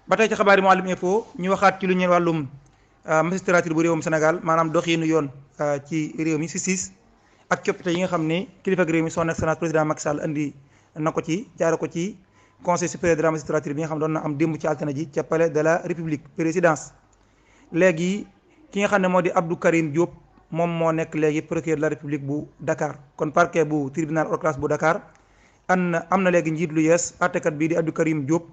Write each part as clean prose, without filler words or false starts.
ba tey ci xabaar yi Mouhalim Info ñu waxaat ci lu ñeel wàllum magistrature bu réewum Sénégal maanaam doxiinu yoon ci réew mi si ak coppite yi nga xam ne kilifa ak réew mi son excellence président Macky Sall andi na ko ci jaare ko ci conseil supérieur de la magistrature bi nga xam ne doon na am démb ci altine ji ca palais de la république présidence. léegi ki nga xam ne moo di Abdou Karim Diop moom moo nekk léegi procureur de la république bu Dakar kon parquet bu tribunal hors classe bu Dakar am na léegi njiit lu yees àttekat bii di Abdou Karim Diop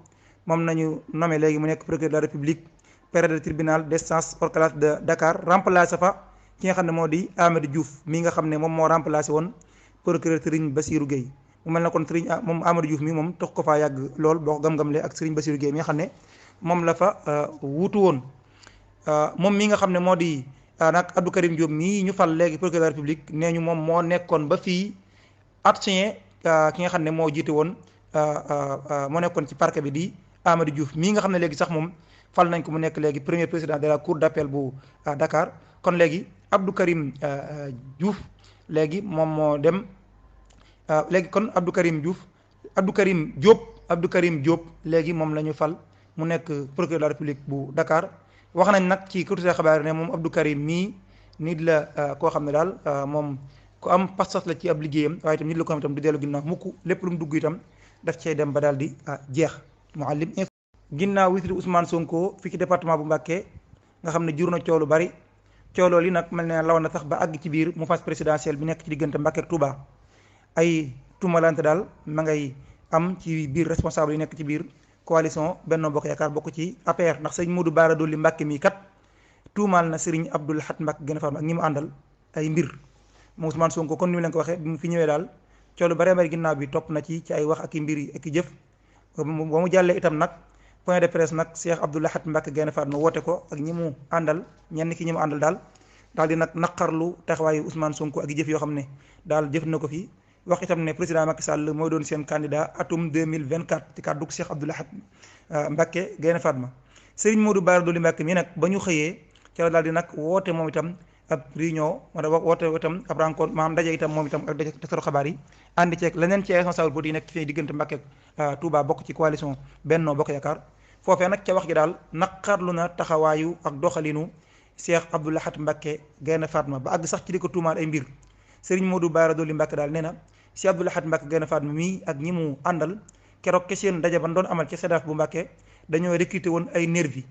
moom nañu nommé léegi mu nekk procureur de la république près du tribunal d'instance hors classe de Dakar remplacé fa ki nga xam ne moo di Amadou Diouf mi nga xam ne moom moo remplacé woon procureur Serigne Bassirou Gueye mu mel na kon Serigne moom Amadou Diouf mi moom tax ko faa yàgg lool boo ko gam-gamlee ak Serigne Bassirou Gueye mi nga xam ne moom la fa wuutu woon moom mi nga xam ne moo di nag Abdou Karim Diop mii ñu fal léegi procureur de la république nee ñu moom moo nekkoon ba fii ancien ki nga xam ne moo jiite woon moo nekkoon ci parquet bi di Amadou Diouf mii nga xam ne léegi sax moom fal nañ ko mu nekk léegi premier président de la cour d'appel bu Dakar kon léegi Abdou Karim Diouf léegi moom moo dem léegi kon Abdou Karim Diop léegi moom la ñu fal mu nekk procureur de la république bu Dakar wax nañ nag ci këtu xabaar ne moom Abdou Karim mii nit la koo xam ne daal moom ku am pas-pas la ci ab liggéeyam waaye itam nit la ko xam itam du dellu ginnaaw mukk lépp lu mu dugg itam daf cay dem ba daal di jeex. Mouhalim Info ginnaaw witri Ousmane Sonko fii ci département bu Mbacké nga xam ne jur na coow lu bari coow loolu nag mel ne law na sax ba àgg ci biir mouvance présidentielle bi nekk ci diggante Mbacké ak Touba ay tuumalante daal ma ngay am ci biir responsable yi nekk ci biir coalition Benno Bokk Yaakaar bokk ci APR ndax sëñ Modou Bara Dolly Mbacké mii kat tuumaal na Serigne Abdou Lahad Mbacké gën a faam ak ñi mu àndal ay mbir moom Ousmane Sonko kon ni mu leen ko waxee bi mu fi ñëwee daal coow lu bari ginnaaw bi topp na ci ay wax ak i mbir yi ak i jëf ba mu jàllee itam nag point de presse nag Cheikh Abdou Lahad Mbacké Gaïndé Fatma woote ko ak ñi mu àndal ñenn ki ñi mu àndal daal di nag naqarlu taxawaayu Ousmane Sonko ak jëf yoo xam ne daal jëf na ko fi wax itam ne président Macky Sall mooy doon seen candidat atum 2024 ci kàddu Cheikh Abdou Lahad Mbacké Gaïndé Fatma Serigne Modou Bara Dolly Mbacké mi nag ba ñu xëyee ca daal di nag woote moom itam ab réunion wala woote itam ab rencontre maanaam daje itam moom itam ak daje tasaru xabaar yi àndi ceeg leneen ci responsable politique yi nekk ci fii diggante Mbacké ak Touba bokk ci coalition Benno Bokk Yaakaar foofee nag ca wax gi daal naqarlu na taxawaayu ak doxalinu Cheikh Abdou Lahad Mbacké Gaïndé Fatma ba àgg sax ci di ko tuumaal ay mbir Serigne Modou Bara Dolly Mbacké daal nee na Cheikh Abdou Lahad Mbacké Gaïndé Fatma mii ak ñi mu àndal keroog ke seen daje ban doon amal ci SEDAF bu Mbacké dañoo recruter woon ay nervi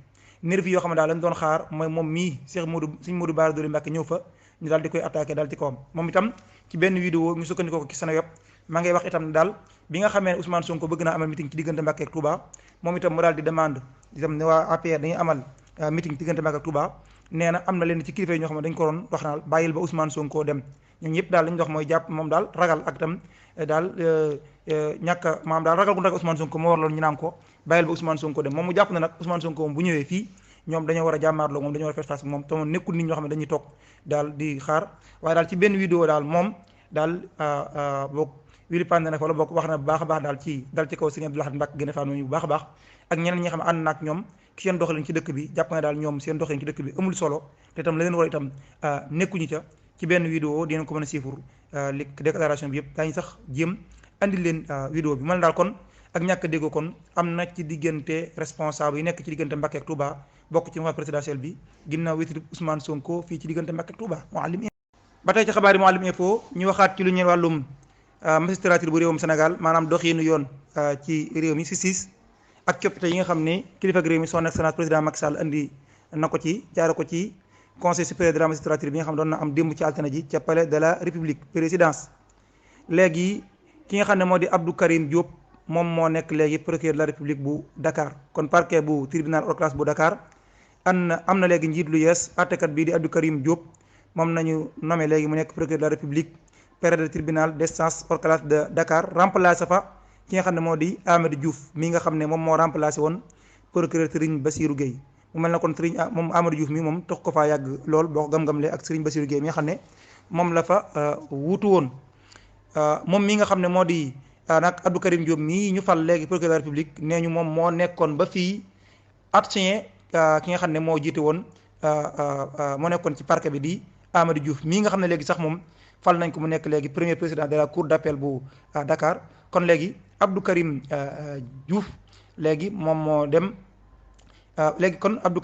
yoo xam ne daal lañ doon xaar mooy moom mii Serigne Modou Bara Dolly Mbacké ñëw fa ñu daal di koy attaqué daal ci kawam moom itam ci benn vidéo ñu sukkandikoo ko ci Seneweb maa ngay wax itam ne daal bi nga xamee ne Ousmane Sonko bëgg naa amal meeting ci diggante Mbacké ak Touba moom itam mu daal di demande itam ne waa APR dañuy amal meeting ci diggante Mbacké ak Touba nee na am na leen ci kilifa yi ñoo xam ne dañ ko doon wax naal bàyyil ba Ousmane Sonko dem ñoom ñëpp daal lañu wax mooy jàpp moom daal ragal ak itam daal ñàkk maanaam daal ragal gu ragal Ousmane Sonko moo war loolu ñu naan ko bàyyil ba Ousmane Sonko dem moom mu jàpp na nag Ousmane Sonko moom bu ñëwee fii ñoom dañoo war a jàmmaarloo moom dañoo war a face moom te moom nekkul nit ñoo xam ne dañuy toog daal di xaar waaye daal ci benn vidéo daal moom daal boog wili pande nag wala boog wax na bu baax a baax daal ci kaw Serigne Abdou Lahad Mbacké Gaïndé Fatma bu baax a baax ak ñeneen ñi nga xam ne ànd na ak ñoom ki seen doxalin ci dëkk bi jàpp na daal ñoom seen doxalin ci dëkk bi amul solo te itam la leen war a itam nekkuñu ca ci benn vidéo dinañ ko mën a siifur li déclaration bi yëpp daañu sax jéem andi leen vidéo bi man daal kon ak ñàkk déggoo kon am na ci diggante responsable yi nekk ci diggante Mbacké ak Touba bokk ci mouvance présidentielle bi ginnaaw witri Ousmane Sonko fii ci diggante Mbacké ak Touba Mouhalim ba tey ci xabaar yi Mouhalim Info ñu waxaat ci lu ñeel wàllum magistrature bu réewum Sénégal maanaam doxiinu yoon ci réew mi si ak coppite yi nga xam ne kilifa ak réew mi son excellence président Macky Sall andi na ko ci jaare ko ci conseil supérieur de la magistrature bi nga xam ne doon na am démb ci altine ji ca palais de la république présidence. léegi ki nga xam ne moo di Abdou Karim Diop moom moo nekk léegi procureur de la république bu Dakar kon parquet bu tribunal hors classe bu Dakar am na léegi njiit lu yees àttekat bii di Abdou Karim Diop moom nañu nommé léegi mu nekk procureur de la république près du tribunal d'instance hors classe de Dakar remplacé fa ki nga xam ne moo di Amadou Diouf mi nga xam ne moom moo remplacé woon procureur Serigne Bassirou Gueye mu mel na kon Serigne moom Amadou Diouf mi moom tax ko faa yàgg lool boo ko gam-gamlee ak Serigne Bassirou Gueye mi nga xam ne moom la fa wuutu woon moom mi nga xam ne moo di nag Abdou Karim Diop mii ñu fal léegi procureur de la république nee ñu moom moo nekkoon ba fii ancien ki nga xam ne moo jiite woon moo nekkoon ci parquet bi di Amadou Diouf mii nga xam ne léegi sax moom fal nañ ko mu nekk léegi premier président de la cour d'appel bu Dakar kon léegi Abdou Karim Diouf léegi moom moo dem léegi kon Abdou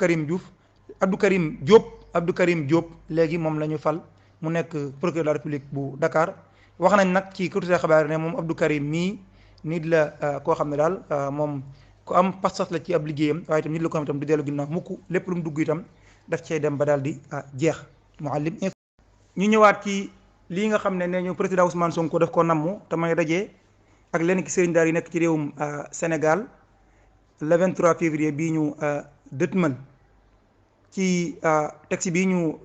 Karim Diop léegi moom la ñu fal mu nekk procureur de la République bu Dakar wax nañ nag ci kër xabaar ne moom Abdou Karim mii nit la koo xam ne daal moom ku am pas-pas la ci ab liggéeyam waaye itam nit la ko xam itam du dellu ginnaaw mukk lépp lu mu dugg itam daf cay dem ba daal di jeex. Mouhalim info ñu ñëwaat ci lii nga xam ne nee ñu président Ousmane Sonko daf ko namm te may dajee ak lenn ki sëriñ daara yi nekk ci réewum Sénégal le 23 février bii ñu dëtmal ci texte bii ñu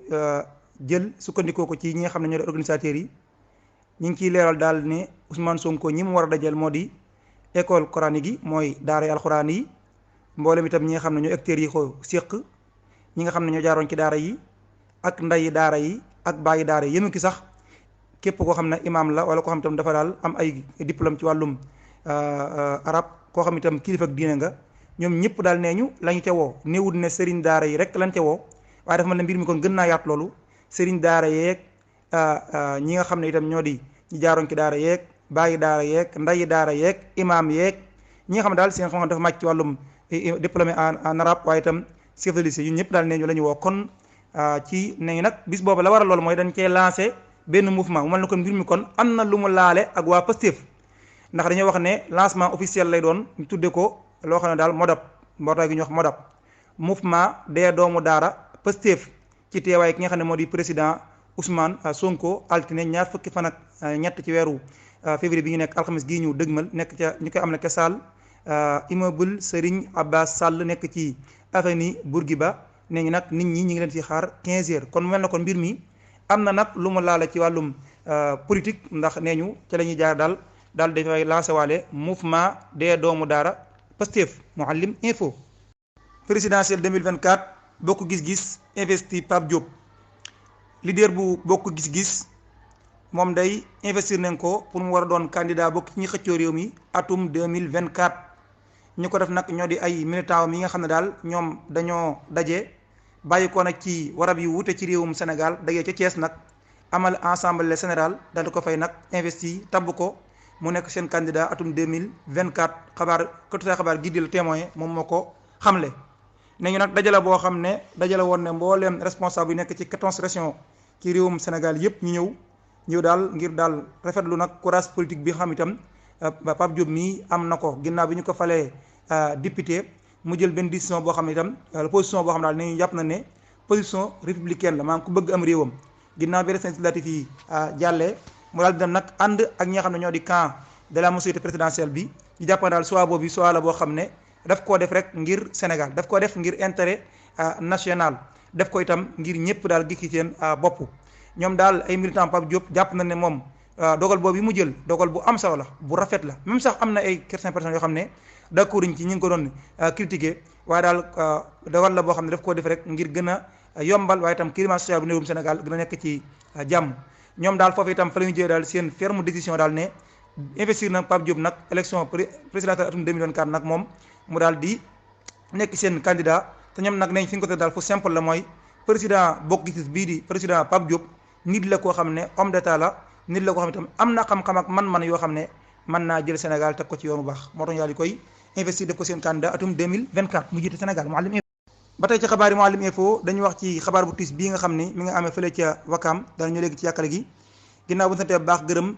jël sukkandikoo ko ci ñi nga xam ne ñoo di organisateurs yi ñu ngi ciy leeral daal ne Ousmane Sonko ñi mu war a dajal moo di école coranique yi mooy daara yi alxuraan yi mboolem itam ñi nga xam ne ñoo acteurs yi ko séq ñi nga xam ne ñoo jaaroon ci daara yi ak ndayi daara yi ak bàyyi daara yi yému ki sax képp koo xam ne imaam la wala koo xam itam dafa daal am ay diplôme ci wàllum arab koo xam itam kilifa ak diine nga ñoom ñëpp daal nee ñu la ñu ca woo néewut ne sëriñ daara yi rek lañ ca woo waaye dafa mel ne mbir mi kon gën naa yaatu loolu sëriñ daara yeeg ñi nga xam ne itam ñoo di ñi jaaroon ci daara yeeg bàyyi daara yeeg ndayi daara yeeg imaam yeeg ñi nga xam ne daal seen xam-xam dafa màcc ci wàllum diplômé en arabe waaye itam chef de lycée ñun ñëpp daal nee ñu la ñu woo kon ci ne nag bis boobu la waral loolu mooy dañ cee lancé benn mouvement mu mel ne kon mbir mi kon am na lu mu laale ak waa Pastef ndax dañoo wax ne lancement officiel lay doon ñu tudde ko loo xam ne daal MODAP mbootaay gi ñu wax MODAP mouvement des doomu daara Pastef ci teewaay ki nga xam ne moo di président Ousmane Sonko altine ñaar fukki fan ak ñett ci weeru février bi ñu nekk alxames gii ñu dëgmal nekk ca ñu koy am na ca salle immeuble Serigne Abbas Sall nekk ci avenue Bourguiba nee ñu nag nit ñi ñu ngi leen fi xaar 15 heures kon mel na kon mbir mi am na nag lu mu laale ci wàllum politique ndax nee ñu ca la ñuy jaar daal dafay lancé waale mouvement des doomu daara Pastef Mouhalim info. présidentielle 2024 bokk gis-gis investi Pape Diop leader bu bokk gis-gis moom day investir nañ ko pour mu war a doon candidat bokk ci ñi xëccoo réew mi atum 2024 ñu ko def nag ñoo di ay militants yi nga xam ne daal ñoom dañoo daje bàyyi ko nag ci warab yu wute ci réewum Sénégal daje ca Thiès nag amal assemblée générale daal di ko fay nag investi tabb ko mu nekk seen candidat atum 2024 xabaar kotutee xabaar gii di la témoin moom moo ko xamle ne ñu nag dajale boo xam ne dajale woon ne mbooleem responsable yi nekk ci 14 régions ci réewum Sénégal yépp ñu ñëw daal ngir daal rafetlu nag courage politique bi xam itam Pape Diop mii am na ko ginnaaw bi ñu ko falee député mu jël benn décision boo xam ne itam position boo xam ne daal ne ñu jàpp na ne position républicaine la maanaam ku bëgg am réewam ginnaaw bi législative yi jàllee mu daal di dem nag ànd ak ñi nga xam ne ñoo di camp de la majorité présidentielle bi ñu jàpp na daal choix boobu choix la boo xam ne daf koo def rek ngir Sénégal daf koo def ngir intérêt national def ko itam ngir ñëpp daal gis ci seen bopp ñoom daal ay militant Pape Diop jàpp na ne moom dogal boobu mu jël dogal bu am solo la bu rafet la même sax am na ay certaines personnes yoo xam ne d'accord ci ñi ngi ko doon critiquer waaye daal dogal la boo xam ne daf koo def rek ngir gën a yombal waaye itam climat social bu néewum Sénégal gën a nekk ci jàmm ñoom daal foofu itam fa la ñu jëlee daal seen ferme décision daal ne investir na Pape Diop nag élection présidentielle atum 2024 nag moom mu daal di nekk seen candidat te ñoom nag nañ fi ñu ko teg daal fu simple la mooy président bokk gis bii di président Pape Diop nit la koo xam ne homme d'état la nit la koo xam ne itam am na xam-xam ak man-man yoo xam ne mën naa jël Sénégal teg ko ci yoonu baax moo tax ñu daal di koy investir def ko seen candidat atum 2024 mu jiite Sénégal Mouhalim info. ba tey ci xabaar yi Mouhalim info dañuy wax ci xabaar bu tiis bii nga xam ne mi nga amee fële ca Wakam danañu léegi ci yàkkale gi ginnaaw bu ñu santee bu baax gërëm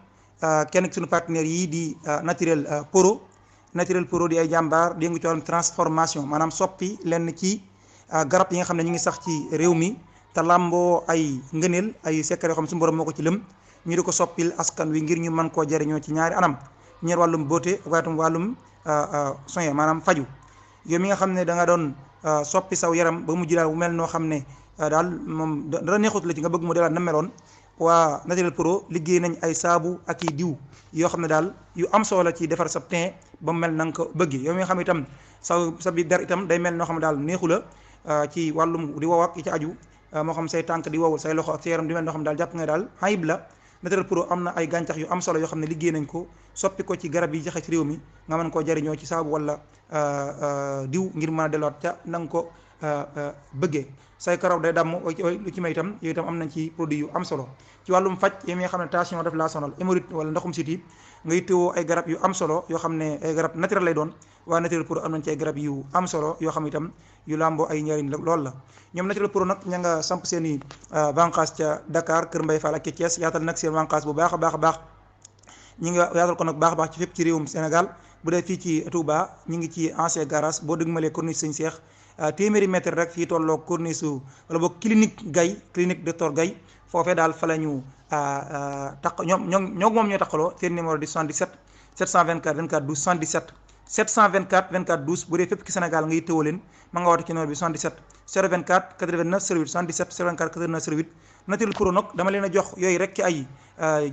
kenn ci suñu partenaires yii di Naturel Pro di ay jàmbaar di yëngu ci wàllum transformation maanaam soppi lenn ci garab yi nga xam ne ñu ngi sax ci réew mi te làmboo ay ngëneel ay secret yoo xam ne suñu borom moo ko ci lëm ñu di ko soppil askan wi ngir ñu mën koo jariñoo ci ñaari anam ñeer wàllum beauté waaye tam wàllum soin maanaam faju yow mi nga xam ne da nga doon soppi saw yaram ba mujj daal bu mel noo xam ne daal moom dara neexut la ci nga bëgg mu delaat na meloon waa Naturel Pro liggéey nañ ay saabu ak i diw yoo xam ne daal yu am solo la ci defar sa teint ba mu mel na nga ko bëggee yow mi nga xam itam sa biir der itam day mel noo xam ne daal neexu la ci wàllum di wow ak yi ci aju moo xam say tànk di wowul say loxo ak sa yaram di mel noo xam ne daal jàpp nga daal ayib la Naturel Pro am na ay gàncax yu am solo yoo xam ne liggéey nañ ko soppi ko ci garab yi jaxe ci réew mi nga mën koo jariñoo ci saabu wala diw ngir mën a delluwaat ca na nga ko bëggee. say karaw day damm lu ci may itam yooyu itam am nañ ci produit yu am solo. ci wàllum faj yi nga xam ne tension daf laa sonal hémorroïde wala ndoxum siti nga yittewoo ay garab yu am solo yoo xam ne ay garab naturel lay doon waa naturel pour am nañ ci ay garab yu am solo yoo xam itam yu làmboo ay njëriñ lool la. ñoom naturel pour nag ña nga samp seen i bànqaas ca Dakar Kër Mbaye Fall ak ca Thiès yaatal nag seen bànqaas bu baax a baax a baax ñi nga yaatal ko nag baax a baax ci fépp ci réewum Sénégal. bu dee fii ci Touba ñu ngi ci ancien garage boo dëgmalee corniche Sëñ Cheikh téeméeri mètre rek fii tolloo corniche su wala boog clinique Gaye clinique docteur Gaye foofee daal fa la ñu taq ñoo moom ñooy taqaloo seen numéro di 77 724 24 12 77 724 24 12 bu dee fépp ci Sénégal nga yittewoo leen ma nga woote ci numéro bi 77 024 89 08 77 024 89 08 naturel pro nag dama leen a jox yooyu rek ci ay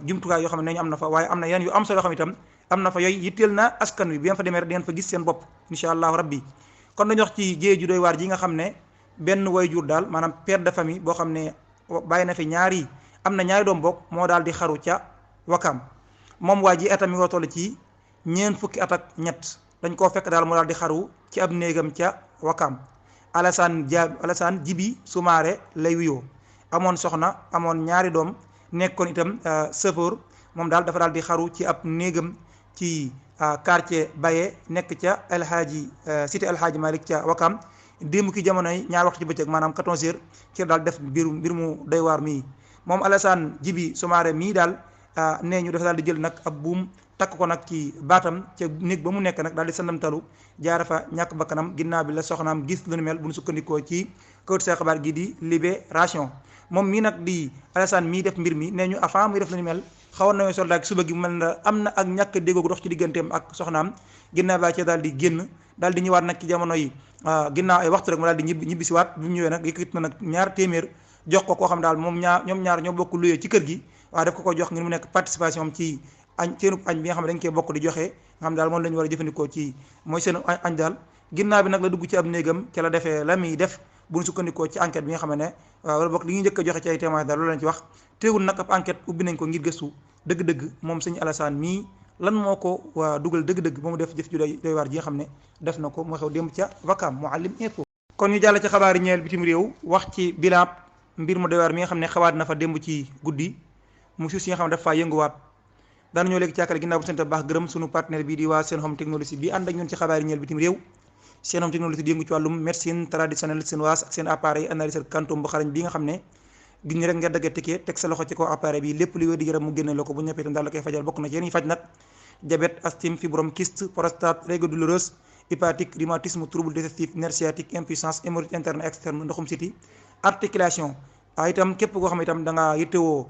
jumtukaay yoo xam ne ñu am na fa waaye am na yeneen yu am solo yoo xam itam am na fa yooyu yitteel na askan wi bi ngeen fa demee rek di ngeen fa gis seen bopp incha allahu rabbi. kon dañu wax ci jéey ju doy waar ji nga xam ne benn waajur daal maanaam père de famille boo xam ne bàyyi na fi am na ñaari doom bokk moo daal di xaru ca Wakaam moom waa ji atam mi nga toll ci ñeent fukki at ak ñett dañ koo fekk daal moo daal di xaru ci ab néegam ca Wakaam Alassane Jibi Soumaré lay wuyoo amoon soxna amoon ñaari doom nekkoon itam chauffeur moom daal dafa daal di xaru ci ab néegam ci quartier Baye nekk ca El Hadji cité El Hadji Malick ca Wakaam démb ki jamonoy ñaar waxtu ci bëccëg maanaam 14h ci daal def mbir mu doy waar mii moom Alassane Jibi Soumaré mii daal nee ñu dafa daal di jël nag ab buum takk ko nag ci baatam ca néeg ba mu nekk nag daal di sandamtalu jaara fa ñàkk bakkanam ginnaaw bi la soxnaam gis lu nu mel bu ñu sukkandikoo ci kawtu say xabaar gi di Libération moom mii nag di Alassane mii def mbir mi nee ñu avant muy def lu nu mel xawoon nañoo soldat ak suba gi mel na am na ak ñàkk déggoo gu dox ci digganteem ak soxnaam ginnaaw baa ci daal di génn daal di ñëwaat nag ci jamono yi ginnaaw ay waxtu rek mu daal di ñibbi siwaat bi mu ñëwee nag yëkkati na nag ñaar téeméer jox ko koo xam daal moom ñoom ñaar ñoo bokk luyee ci kër gi waaye daf ko jox ngir mu nekk participation am ci seenub añ bi nga xam ne dañ koy bokk di joxe nga xam daal moom la ñu war a jëfandikoo ci mooy seen añ daal ginnaaw bi nag la dugg ci ab néegam ca la defee la muy def bu ñu sukkandikoo ci enquête bi nga xam ne wala bokk li ñuy njëkk a joxe ci ay témoins daal loolu lañ ci wax teewul nag ab enquête ubbi nañ ko ngir gëstu dëgg-dëgg moom sëñ Alassane mii lan moo ko dugal dëgg-dëgg ba mu def jëf ju doy waar ji nga xam ne def na ko moo xew démb ca Wakaam Mouhalim info. kon ñu jàll ci xabaar yi ñeel bitim réew wax ci bilan mbir mu doy waar mi nga xam ne xawaat na fa démb ci guddi mu suuf si nga xam ne dafa faa yënguwaat daana ñoo léegi càkkale ginnaaw bu sant baax gërëm sunu partenaire bii di waa Seen Home Technologie bi ànd ak ñun ci xabaar yi ñeel bitim réew. Seen Home Technologie di yëngu ci wàllum médecine traditionnelle chinoise ak seen appareil analyseur quantum bu xarañ bi nga xam ne gis ñi rek nga dagge ticket teg sa loxo ci kaw appareil bi lépp lu wér di yaram mu génne la ko bu ñëppee itam daal la koy fajal bokk na ci yéen ñi faj nag diabète asthme fibrome kyste prostate règles douloureuses hépatique rhumatisme trouble digestif nerf sciatique impuissance hémorroïde interne externe ndoxum siti articulation itam képp koo xam ne itam da ngaa yittewoo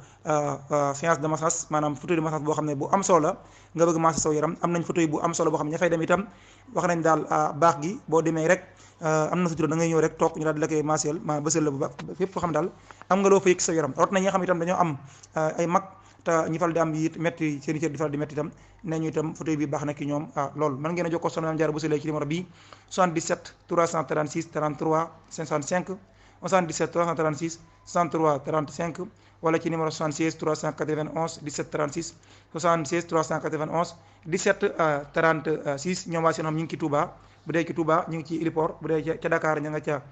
séance de massage maanaam fauteuil de massage boo xam ne bu am solo la nga bëgg massage saw yaram am nañ fauteuil bu am solo boo xam ne ña fay dem itam wax nañ daal baax gi boo demee rek am na sutura da ngay ñëw rek toog ñu daal di la koy masseel ma bësal la bu baax fépp foo xam daal am nga loo fa yëg sa yaram rawat na ñi nga xam itam dañoo am ay mag te ñi fal di am yi métti seen i cër di fal di métti itam nee ñu itam fauteuil bi baax na ki ñoom loolu mën ngeen a jokkoo soxna Mame Diarra Bousso ci numéro bi 77 336 33 55 77 336 63 35 wala ci numéro 76 391 17 36 76 391 17 36 ñoom waa Seen Home ñu ngi ci Touba bu dee ci Touba ñu ngi ci Héliport bu dee ca Dakar ña nga ca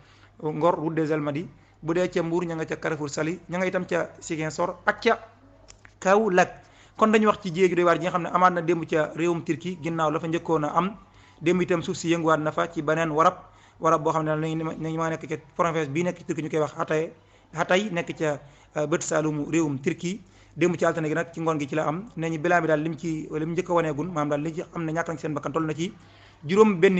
Ngor route des Almadies bu dee ca Mbour ña nga ca Carrefour Saly ña nga itam ca Ziguinchor ak ca Kaolack kon dañuy wax ci jéegi doy waar ji nga xam ne amaat na démb ca réewum Turquie ginnaaw la fa njëkkoon a am démb itam suuf si yënguwaat na fa ci beneen warab boo xam ne nañu ma nekk ca province bii nekk ci Turquie ñu koy wax Hatay nekk ca bët saalumu réewum Turquie démb ci altine gi nag ci ngoon gi ci la am nee ñu bilan bi daal lim njëkk a waneegun maanaam daal li ci am ne ñàkk nañ seen bakkan toll na ci juróom benn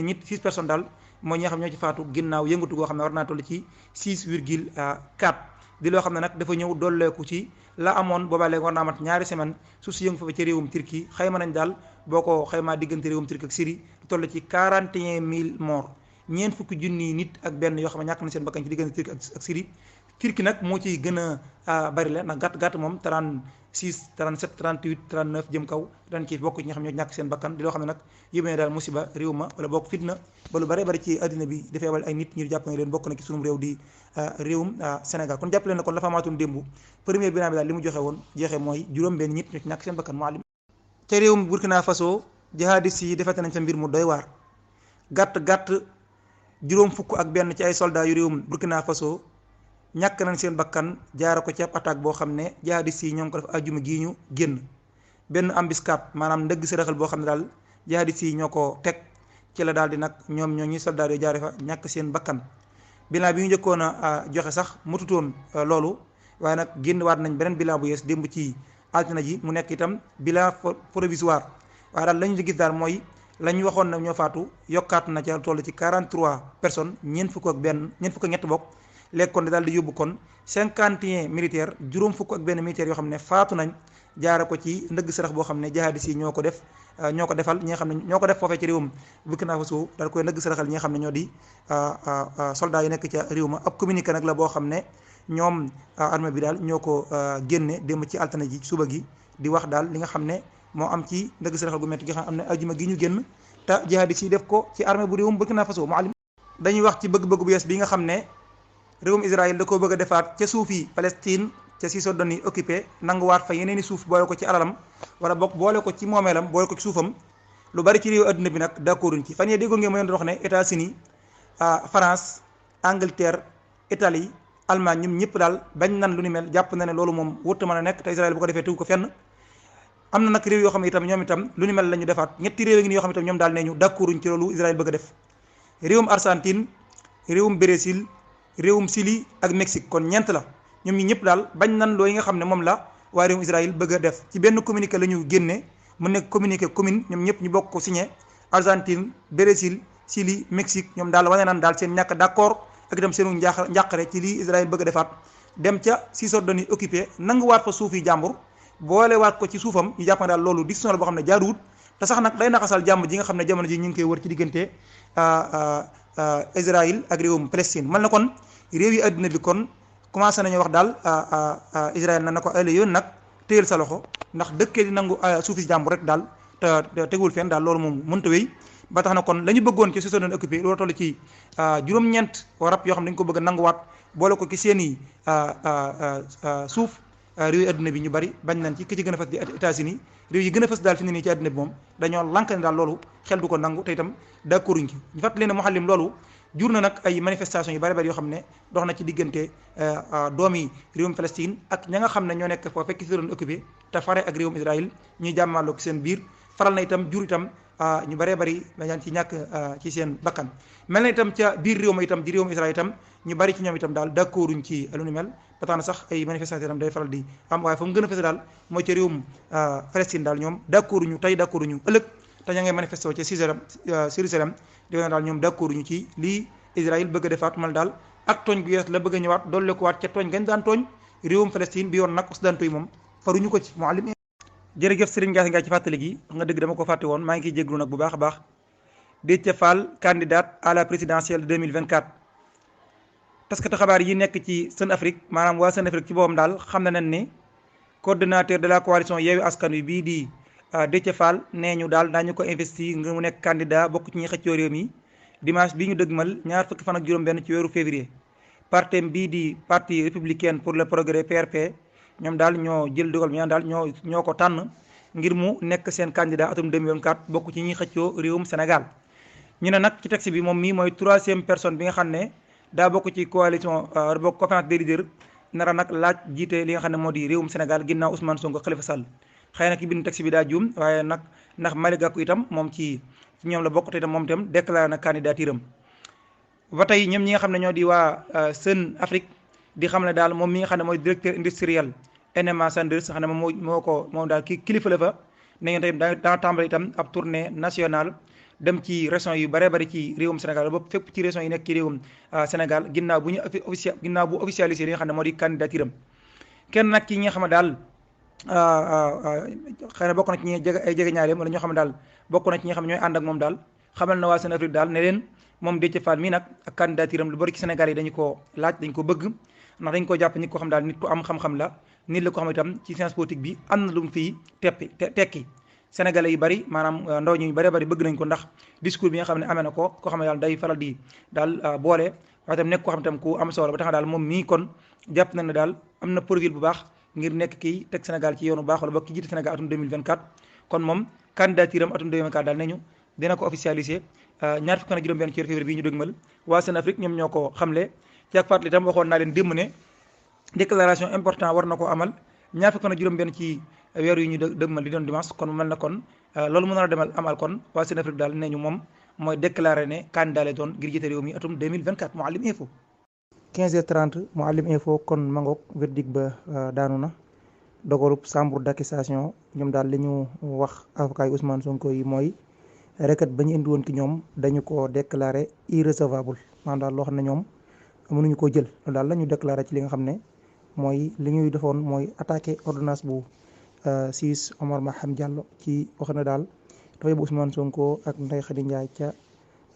nit 6 personnes daal mooy ñi nga xam ñoo ci faatu ginnaaw yëngatu goo xam ne war naa toll ci 6,4 di loo xam ne nag dafa ñëw dolleeku ci la amoon boobaa léegi war naa mat ñaari semaine suuf si yëngu fa ci réewum Turquie xayma nañ daal boo ko xaymaa diggante réewum Turquie ak Syrie toll ci 41 000 morts ñeent fukki junni nit ak benn yoo xam ne ñàkk na seen bakkan ci diggante Turquie ak Syrie Turquie nag moo ciy gën a bari la ndax gàtt moom 36 37 38 39 jëm kaw dañ ci bokk ci nga xam ñoo ñàkk seen bakkan di loo xam ne nag yóbbee ne daal musiba réew ma wala bokk fitna ba lu bari ci àddina bi dafay wal ay nit ñu jàpp ne leen bokk na ci sunum réew di réewum Sénégal kon jàpp leen ne kon la fa amaatoon démb premier bilan bi daal li mu joxe woon jeexee mooy juróom benn nit ñoo ci ñàkk seen bakkan Mouhalim ca réewum Burkina Faso jihadistes yi defete nañ fa mbir mu doy waar gàtt juróom fukk ak benn ci ay soldats yu réewum Burkina Faso ñàkk nañ seen bakkan jaara ko ci ab attaque boo xam ne jihadistes yi ñoo ngi ko def ajjuma gii ñu génn. benn embuscade maanaam ndëgg sërëxal boo xam ne daal jihadistes yi ñoo ko teg ci la daal di nag ñoom ñoo ñuy soldats yu jaare fa ñàkk seen bakkan. bilan bi ñu njëkkoon a joxe sax motutoon loolu waaye nag génn waat nañ beneen bilan bu yees démb ci altine ji mu nekk itam bilan provisoire waaye daal la ñu gis daal mooy la ñu waxoon nag ñoo faatu yokkaat na ca toll ci 43 personnes ñeent fukk ak ñett bokk léegi kon daal di yóbbu kon 51 militaires juróom fukk ak benn militaire yoo xam ne faatu nañ jaare ko ci ndëgg sarax boo xam ne jihadistes yi ñoo ko defal ñi nga xam ne ñoo ko def foofee ci réewum Burkina Faso daal koy ndëgg saraxal ñi nga xam ne ñoo di soldats yi nekk ca réew ma ab communiqué nag la boo xam ne ñoom armée bi daal ñoo ko génne démb ci altine ji suba gi di wax daal li nga xam ne moo am ci ndëgg saraxal gu métti gi xam am ne ajuma gi ñu génn te jihadistes yi def ko ci armée bu réewum Burkina Faso Mouhalim dañuy wax ci bëgg-bëgg bu yees bi nga xam ne réewum Israël da koo bëgg a defaat ca suufi Palestine ca Cisjordanie occupé nanguwaat fa yeneeni suuf boole ko ci alalam wala bokk boole ko ci moomeelam boole ko ci suufam lu bari ci réew adduna bi nag d'accorduñ ci fan yee déggoon ngeen ma doon wax ne États-Unis France Angleterre Italie Allemagne ñoom ñëpp daal bañ nan lu ni mel jàpp na ne loolu moom wërta mën a nekk te Israël bu ko defee tegu ko fenn. am na nag réew yoo xam ne itam ñoom itam lu ni mel la ñu defaat ñetti réew yi yoo xam ne itam ñoom daal nee ñu d'accorduñ ci loolu Israël bëgg a def réewum Argentine réewum Brésil réewum Chili ak Mexique kon ñeent la ñoom ñi ñëpp daal bañ nan loo yi nga xam ne moom la waa réewum Israël bëgg a def ci benn communiqué la ñu génne mu nekk communiqué commune ñoom ñëpp ñu bokk ko signé Argentine Brésil Chili Mexique ñoom daal wane naan daal seen ñàkk d'accord ak itam seenu njàqare ci lii Israël bëgg a defaat dem ca Cisjordanie occupé nanguwaat fa suufi jàmbur boolewaat ko ci suufam ñu jàpp ne daal loolu décision la boo xam ne jaaduwut te sax nag day naxasal jàmm ji nga xam ne jamono ji ñu ngi koy wër ci diggante Israël ak réewum Palestine mel na kon réew yi àddina bi kon commencé nañu wax daal Israël na ko ay yoon nag téyel sa loxo ndax dëkkee di nangu suufi jàmbur rek daal te tegul fenn daal loolu moom mënta wéy ba tax na kon la ñu bëggoon ci Cisjordanie occupé loolu toll ci juróom-ñeent warab yoo xam ne dañu ko bëgg a nanguwaat boole ko ci seeni suuf réew yi adduna bi ñu bari bañ nañ ci ki ci gën a fës di États-Unis réew yi gën a fës daal fi ne nii ci adduna bi moom dañoo lank ne daal loolu xel du ko nangu te itam d'accorduñ ci ñu fàttali ne Mouhalim loolu jur na nag ay manifestation yu bari bari yoo xam ne dox na ci diggante doomi réewum Palestine ak ña nga xam ne ñoo nekk foofu fekk si doon occupé te fare ak réewum Israël ñuy jàmmaloo ci seen biir faral na itam jur itam ñu bëree bëri dañaan ci ñàkk ci seen bakkan mel na itam ca biir réew ma itam di réewum Israël itam ñu bari ci ñoom itam daal d'accorduñ ci lu ni mel ba tax na sax ay manifestation itam day faral di am waaye fa mu gën a fës daal mooy ca réewum Palestine daal ñoom d'accorduñu tey d'accorduñu ëllëg te ña ngay manifesté ca Jérusalem di wane daal ñoom d'accorduñu ci lii Israël bëgg a defaat mal daal ak tooñ gu yees la bëgg a ñëwaat doole ko waat ca tooñ gañ daan tooñ réewum Palestine bi yoon nag occidentaux yi moom faruñu ko ci Mouhalim. jërëjëf Serigne Ngass Ngaye ci fàttali gi wax nga dëgg dama ko fàtte woon maa ngi ciy jéglu nag bu baax a baax Déthié Fall candidate à la présidentielle 2024 taskatu xabaar yi nekk ci Sen Afrique maanaam waa Sen Afrique ci boppam daal xam na nañ ne coordonnateur de la coalition Yewwi Askan Wi bii di Déthié Fall nee ñu daal daañu ko investir ngir mu nekk candidat bokk ci ñi xëccoo réew mi dimanche bii ñu dëgmal ñaar fukki fan ak juróom-benn ci weeru février partem bii di parti républicain pour le progrès PRP ñoom daal ñoo jël dogal bi ñaan daal ñoo ko tànn ngir mu nekk seen candidat atum 2024 bokk ci ñi xëccoo réewum Sénégal ñu ne nag ci texte bi moom mii mooy 3e personne bi nga xam ne daa bokk ci coalition bokk conférence des leaders nara nag laaj jiite li nga xam ne moo di réewum Sénégal ginnaaw Ousmane Sonko Khalifa Sall xëy na ki bind texte bi daa juum waaye nag ndax Malick Gakou itam moom ci ñoom la bokk te itam moom itam déclaré na candidature am ba tey ñoom ñi nga xam ne ñoo di waa Sen Afrique di xam ne daal moom mi nga xam ne mooy directeur industriel NMA Sanders xam ne moom daal kilifa la fa ne ngeen tey dana tàmbali itam ab tournée nationale dem ci régions yu bëree bëri ci réewum Sénégal ba fépp ci régions yi nekk ci réewum Sénégal ginnaaw bu officialisé li nga xam ne moo di candidature am kenn nag ci ñi nga xam ne daal xëy na bokk na ci ñi ay jege ñaaleem wala ñoo xam ne daal bokk na ci ñi nga xam ne ñooy ànd ak moom daal xamal na waa Sen Afrique daal ne leen moom Déthié Fall mii nag ak candidature am lu bëri ci Sénégal yi dañu ko laaj dañ ko bëgg ndax dañ ko jàpp nit ko xam daal nit ku am xam-xam la nit la ko xam itam ci science politique bi am na lu mu fii tekki sénégalais yu bari maanaam ndaw ñu bari bëgg nañ ko ndax discours bi nga xam ne amee na ko koo xam ne daal day faral di daal boole waaye tam nekk koo xam ne tam ku am solo ba tax daal moom mii kon jàpp na ne daal am na profil bu baax ngir nekk kii teg Sénégal ci yoonu baax wala ba ki jiite Sénégal atum 2024 kon moom candidature am atum 2024 daal nañu dina ko officialiser ñaar fukki fan ak juróom-benn ci février bii ñu dëgmal waa Senafrique ñoom ñoo ko xamle ci ak fàttali itam waxoon naa leen démb ne déclaration important war na ko amal ñaar fukki fan ak juróom-benn ci weeru yi ñu dëgmal di doon dimanche kon mel na kon loolu mën na demal amal kon waa Senafrique daal nee ñu moom mooy déclaré ne candidat lay doon ngir jiite réew mi atum 2024 Mouhalim Info 15h30 Mouhalim Info kon mangoog verdict ba daanu na dogalub chambre d'accusation ñoom daal li ñu wax avocat yi Ousmane Sonko yi mooy requête ba ñu indi woon ki ñoom dañu ko déclaré irrecevable maanaam daal loo xam ne ñoom mënuñu koo jël loolu daal la ñu déclaré ci li nga xam ne mooy li ñuy defoon mooy attaqué ordonnance bu siis Omar Maham Diallo ci wax na daal dafay bu Ousmane Sonko ak Ndeye Khady Ndiaye ca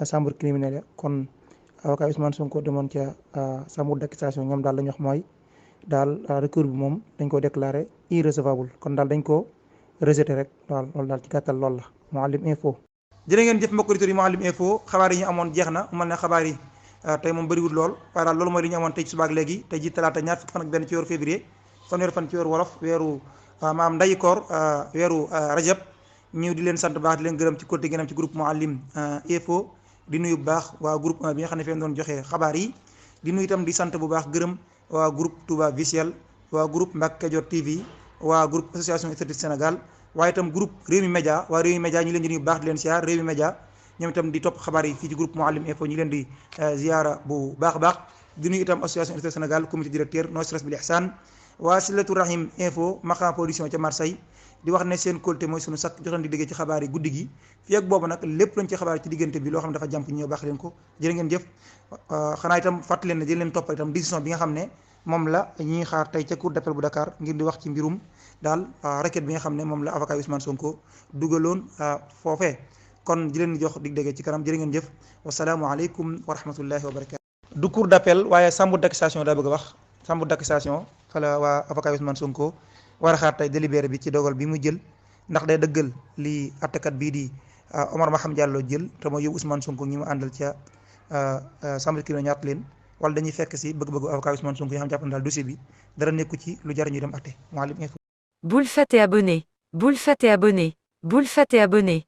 chambre criminelle kon avocat Ousmane Sonko demoon ca chambre d'accusation ñoom daal la ñu wax mooy daal recours bi moom dañ ko déclaré irrecevable kon daal dañ ko rejeté rek daal loolu daal ci gàttal loolu la Mouhalim Info. jërë ngeen jëf mbokk auditeurs yi Mouhalim Info xabaar yi ñu amoon jeex na mu mel ne xabaar yi tey moom bëriwul lool waaye daal loolu mooy li ñu amoon tey ci subaak léegi tey ji talaata ñaar fukki fan ak benn ci weeru février fanweeri fan ci weeru wolof weeru maam ndayi koor weeru rajab ñu di leen sant baax di leen gërëm ci côté gënam ci groupe Mouhalim Info di nuyu bu baax waa groupe 1 bi nga xam ne fi doon joxe xabaar yi di nuyu itam di sant bu baax gërëm waa groupe Touba Visuel waa groupe Mbacke Kadior TV waa groupe association esthétique Sénégal waaye itam groupe Rewmi Média waa Rewmi Média ñu leen di nuyu bu baax di leen siyaar Rewmi Média ñoom itam di topp xabaar yi fii ci groupe Mouhalim Info ñu leen di ziyaara bu baax a baax di nuyu itam association esthétique Sénégal comité directeur No Stress Bil Ihsan waa Silatu Rahim Info Maqam production ca Marseille di wax ne seen kóolute mooy sunu sakk jotoon di déggee ci xabaar yi guddi gi fii ak boobu nag lépp lañ ci xabaar ci diggante bi loo xam ne dafa jàmp ñëw baax leen ko jërë ngeen jëf xanaa itam fàttali leen ne di leen toppal itam décision bi nga xam ne moom la ñuy xaar tey ca cour d'appel bu Dakar ngir di wax ci mbirum daal requête bi nga xam ne moom la avocat Ousmane Sonko dugaloon foofee kon di leen jox dig déggee ci kanam jërë ngeen jëf wasalaamualeykum wa rahmatullahi wa barakatu du cour d'appel waaye chambre d'accusation daa bëgg a wax chambre d'accusation fa la waa avocat Ousmane Sonko war a xaar tey délibéré bi ci dogal bi mu jël ndax day dëggal li attekat bii di Omar Maham Diallo jël te mooy yóbbu Ousmane Sonko ñi mu àndal ca chambre criminelle ñaat leen wala dañuy fekk si bëgg-bëggu avocat Ousmane Sonko yi xam jàpp na daal dossier bi dara nekku ci lu jar ñu dem atte Mouhalim Info. Boule fat et abonné. Boule fat et abonné. Boule fat et abonné.